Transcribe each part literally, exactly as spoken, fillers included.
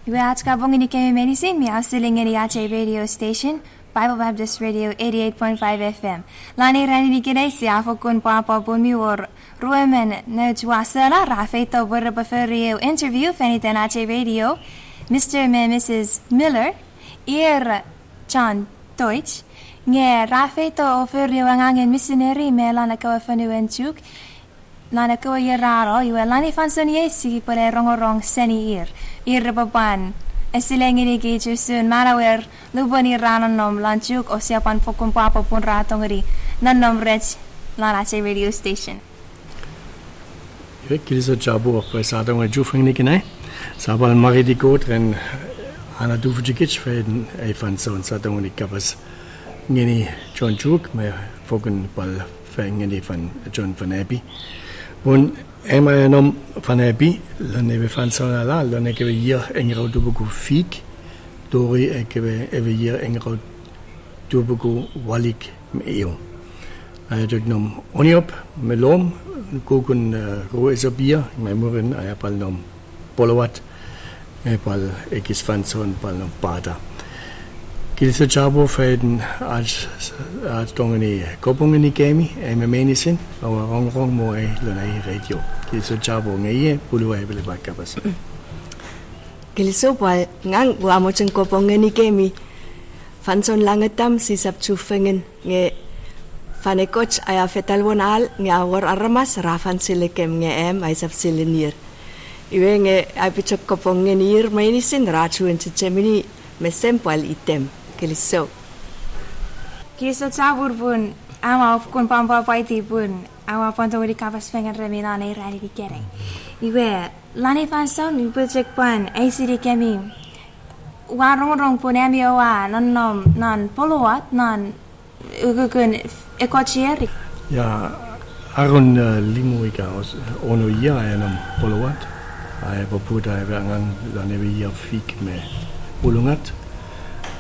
Iwe ach kapong ngenikemi meinisin mi auseling ngeni ach ei radio station, Bible Baptist Radio eighty-eight point five F M. Lon ei ranin ikenai sia fokkun pwapwa pun mi wor ruemon nouch wasona ra feito pwe repwe fori eu interview fan iten ach ei radio, Mister me Missus Miller, ir chon Deutsch, nge ra feito o fori eu angangen misineri me lon ekkewe fonuen Chuuk, lon ekkewe ier ra no, iwe lon ei fansoun iei sipwene rongorong seni ir. Ir repwe pwan esile ngenikich usun manauer lupwen ir ra nonnom lon Chuuk, o sia pwan fokkun pwapwa pun ra tongeni nonnom rech lon ach ei radio station. Iwe kilisou chapur pwe sa tongeni chufengen ikenai. Sa pwal mwareiti Kot ren an atufichikich fan ei fansoun sa tongeni kapas ngeni chon Chuuk me fokkun pwal fang ngeni fan, chon fan Api. Pun am aia nom fan Api lon ewe fansoun a la lon ekkewe ier engerou tupuku fik tori ekkewe, ewe ier engerou tupuku walik me eu. Aia chok nom Oniop me Lom, kukun, eh, ruu esop ier, nge mwirin aia pwal nom Polowat, nge pwal ekis fansoun pwal nom Pata. Kilisou chapur fan ach, ach tongeni kapong ngenikemi, am meinisin oua rongorong mwo ei lon ei radio. Kilisou chapur, nge iei Puluwai Pilipa kapas. Kilisou pwal, ngang ua mochen kapong ngenikemi. Fansoun langatam sisap chufengen nge fan ekkoch aia fetal won al nge a wor aramas ra fen silekem nge am aisap silenir. Iwe nge ai pwe chok kapong ngenir meinisin ra chuen chechemeni mesem pwal item. Kilisou. Kilisou chapur pun aua fokkun pwan pwapwaiti pun aua pwan tongeni kapas fengen remi lon ei ranin ikenai. Iwe, lon ei fansoun upwe chok pwan eisinikemi, ua rongorong pun ami oua nonnom non Polowat non ukukun ekkoch ier. Ia, aron, eh, limu ika os-, ono ier aia nom Polowat. Aia poputa ewe angang lon ewe ier fik me ulungat.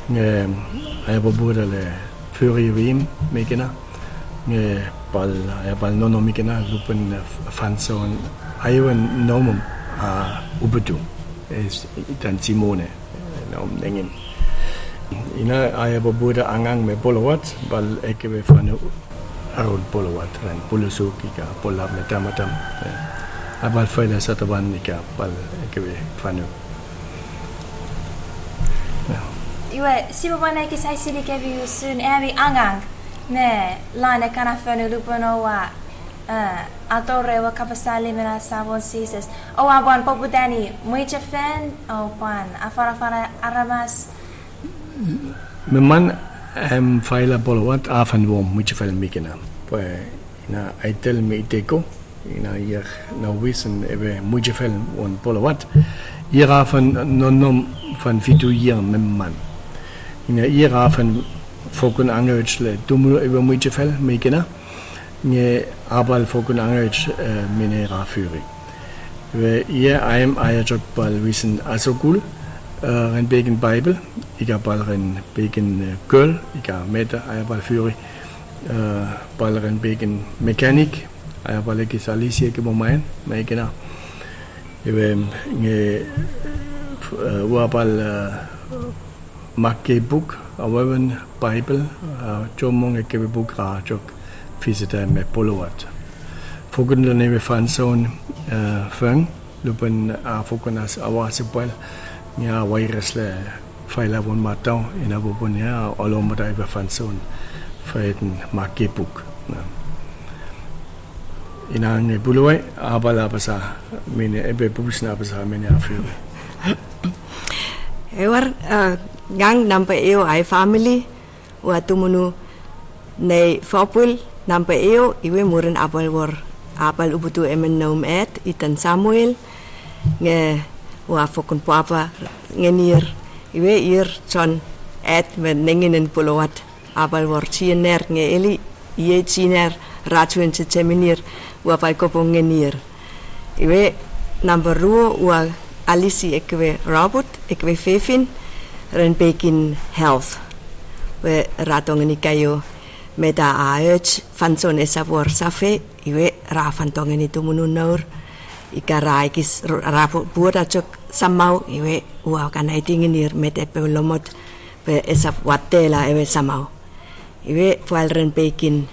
Nge aia poputa le fori ewe imw me ikena. Nge pwal, aia pwal nonnom ikena lupwen, eh, fansoun aewin noumw a uputiw, es itan Simone, eh, noumw nengin. Ina aia poputa angang me Polowat, pwal ekkewe fanu aron Polowat, ren Pulusuk ika Polap me Tamatam, eh, a pwal feila Satapan ika pwal ekkewe fanu. Iwe, sipwe pwan ekis eisinikemi usun ami angang me lon ekkana fonu lupwen oua, eh, atori ewe kapas allim ena Samon Jises. Oua pwan poputani mwichefen, o pwan afanafana aramas. Me mwan am feila Polowat a fen wor mwichefel mi ikena. Pwe ina Aitel me Iteko, ina ir nouwisen ewe mwichefel won Polowat. Ir a fen nonnom fan fitu ier me mwan. Ina ir a fen fokkun angoch le tumunu ewe mwichefel me ikena, nge a pwal fokkun angoch, eh, minne ra fori. Iwe, iei am aia chok pwal wisen asukul, eh, ren pekin Bible, ika pwal ren pekin, eh, kol, ika meta aia pwal fori, eh, pwal ren pekin mechanic, aia pwal ekis alisi ekkewe mwan me ikena. Iwe, nge, eh, ua pwal, eh, makkei puk, awewen Bible, eh, chommong ekkewe puk ra chok fisita me Polowat. Fokkun lon ewe fansoun, eh, fang, lupwen a fokkun as-, aua asepwal, nge a weires le feila won matau, ina popun a olomota ewe fansoun fan makkei puk. Ina nge Puluwai a pwal apasa minne, epwe pwisin apasa minne a fori. Ewer, eh, ngang nampa eu ai family, ua tumunu nei fopwul nampa eu, iwe mwirin a pwal wor, a pwal uputiw emon noum at itan Samuel, nge ua fokkun pwapwa ngenir, iwe ir chon at me nenginen Polowat. A pwal wor chiener nge eli, iei chiener ra chuen chechemenir, ua pwal kopong ngenir. Iwe, nampa ruo ua alisi ekkewe robot, ekkewe fefin, ren pekin health. We ra tongeni kaeo meta a och fansoun esap wor safei, iwe ra fen tongeni tumunu nour, Ika ra ekis r-, ra pu-, puta chok samau, iwe ua kan aiti ngenir met epwe lomot, pwe esap wattela ewe samau. Iwe pwal ren pekin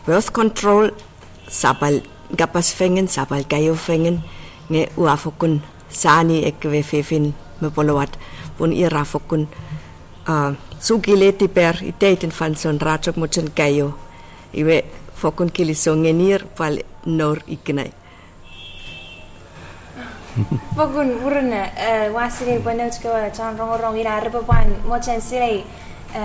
birth control, sia pwal kapas fengen, sia pwal kaeo fengen, nge ua fokkun sani ekkewe fefin me pwoluat, pun ir ra fokkun, a, sukile tiper iteiten fansoun ra chok mochen kaeo. Iwe fokkun kilisou ngenir pwal nour ikenai. Fokkun murinno, e, ua sinei pwe nouch kewe chon rongorong ina repwe pwan mochen sinei, e,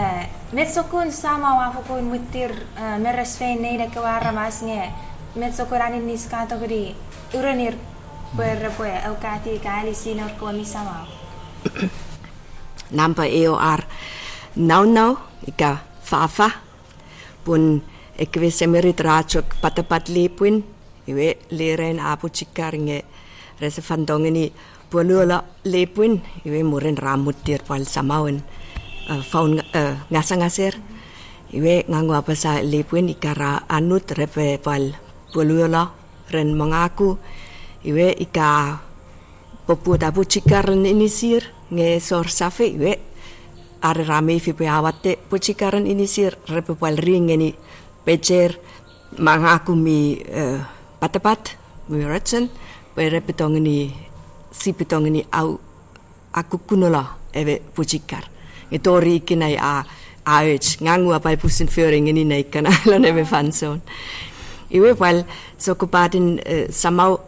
met sokkun samau a fokkun mwittir, e, meres fengen nein ekkewe aramas nge met sokkun aninis ka tongeni urenir pwe repwe aukati ika alisi nour kewe mi samau. Nampa eu ar naunau ika fafa, pun ekkewe semirit ra chok patapat lepwin, iwe leran a pwichikar nge rese fen tongeni pwoluolo lepwin, iwe mwirin ra mwittir pwal samauen, e, faun, e, ngasangaser. Iwe ngang ua apasa lepwin ika ra annut repwe pwal pwoluolo ren mangaku, iwe ika poputa pwichikaren inisir nge esor safei, iwe are ra mefi pwe a watte pwichikaren inisir repwe pwal ri ngeni pecher mangaku mi, e, patapat, mi rochen, pwe repwe tongeni, sipwe tongeni au, akukkunulo ewe pwichikar. Nge tori ikenai a, a och, ngang ua pwal pusin fori ngeni nei kana lon ewe fansoun. Iwe pwal sokkopaten, e, samau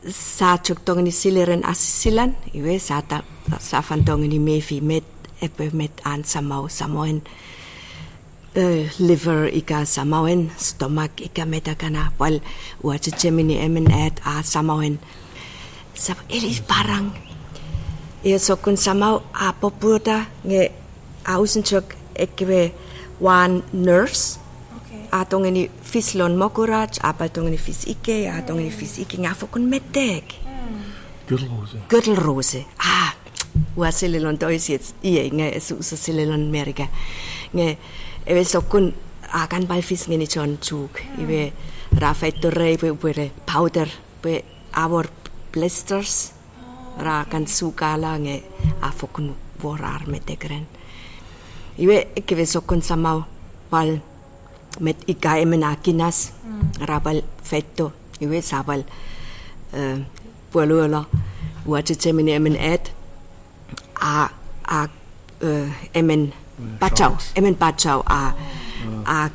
sia chok tongeni sile ren asisilan, iwe sia ta-, sia fen tongeni mefi met epwe met an samau, samauen, e, liver ika samauen stomach ika met akkana, pwal ua chechemeni emon at a samauen, sap eli parang. Io sokkun samau a poputa nge a usun chok ekkewe wan nerves. A tongeni fis lon mokurach, a pwal tongeni fis ikei, a tongeni fis ikei, nge a fokkun metek. Gürtelrose. Gürtelrose. A, ua sile lon Toisiets, iei nge ese, use sile lon Merika. Nge ewe sokkun a kan pwal fis ngeni chon Chuuk. Iwe ra feito rei pwe, pwe re powder, pwe a wor blisters. Ra kan sukala nge a fokkun wor ar metek ren. Iwe ekkewe sokkun samau pwal met ika emon a kinas, ra pwal feito, iwe sia pwal, e, pwoluolo, ua chechemeni emon at, a, a, e, emon pachau, emon pachau, a, a,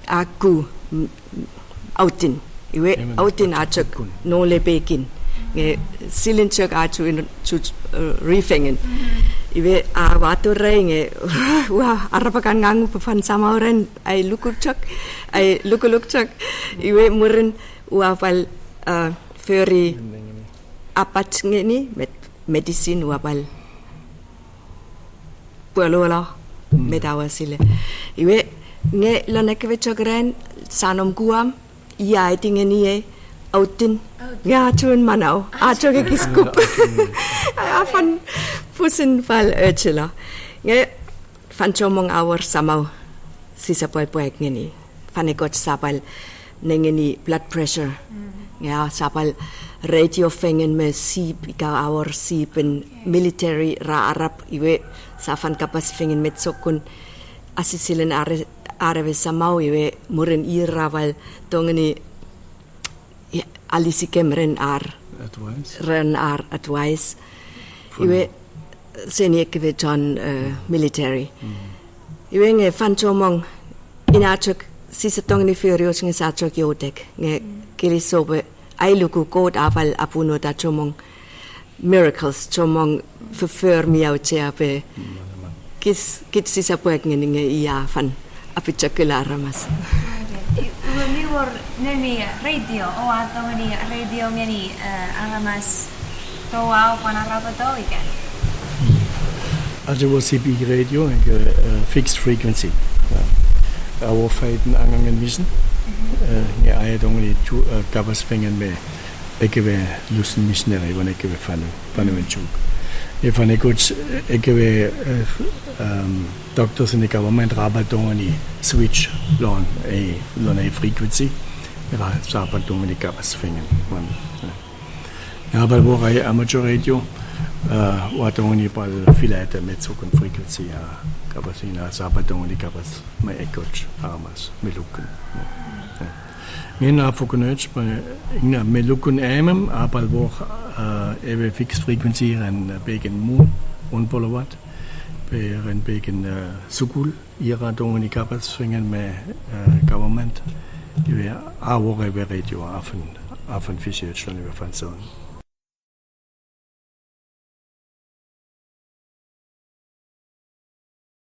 a ku, autin. Iwe autin a chok nole pekin. Nge silin chok a chu, chu, e, rifengen. Iwe a wato rei nge, ua arapakan ngang upwe fen samau ren, ai luku chok, ai lukuluk chok. Iwe mwirin ua pwal, e, fori apach ngeni, met, medicine ua pwal pwoluolo, met aua sile. Iwe, nge lon ekkewe chok ran, sia nom Guam, ia aiti ngeniei, autin, nge a chuen manau, a chok ekis kup. A fen pusin pwal ochelo. Nge fan chommong a wor samau sise pwal pwak ngeni. Fan ekkoch sia pwal nengeni blood pressure. Nge a sia pwal radio fengen me sip, ika a wor sipen military ra arap, iwe sia fen kapas fengen met sokkun asisilen ar, ar ewe samau, iwe mwirin ir ra pwal tongeni, ia, alisikem ren ar, ren ar advice. Iwe seni ekkewe chon, e, military. Iwe nge fan chommong ina chok sise tongeni fori och nge sia chok iotek. Nge kilisou pwe ai luku Kot a pwal apunota chommong miracles, chommong foffor mi auchea pwe kich, kich sise pwak ngeni nge ia fen apochokula aramas. Iwe mi wor nemi radio, oua tongeni radio ngeni, e, aramas touau pwan arapoto ika? Atewe C B radio, ika, e, fixed frequency. A wor faiten angangen misin, e, nge aia tongeni chu, e, kapas fengen me ekkewe lusun misineri won ekkewe fanu, fanuen Chuuk. Nge fan ekkoch, e, ekkewe, e, doctors in the government ra pwal tongeni switch lon ei, lon ei frequency. Ina sa pwal tongeni kapas fengen won, eh. Nge a pwal wor ai amateur radio, eh, ua tongeni pwal filata met sokkun frequency a kapas, ina sa pwal tongeni kapas me ekkoch aramas me lukun. Eh. Nge ina fokkun och, pwe ina me lukun A M a pwal wor, eh, ewe fixed frequency ren, eh, pekin muu won Polowat, pwe ren pekin, eh, sukul, ir ra tongeni kapas fengen me, eh, government. Iwe a wor ewe radio a fen, a fen fisioch lon ewe fansoun.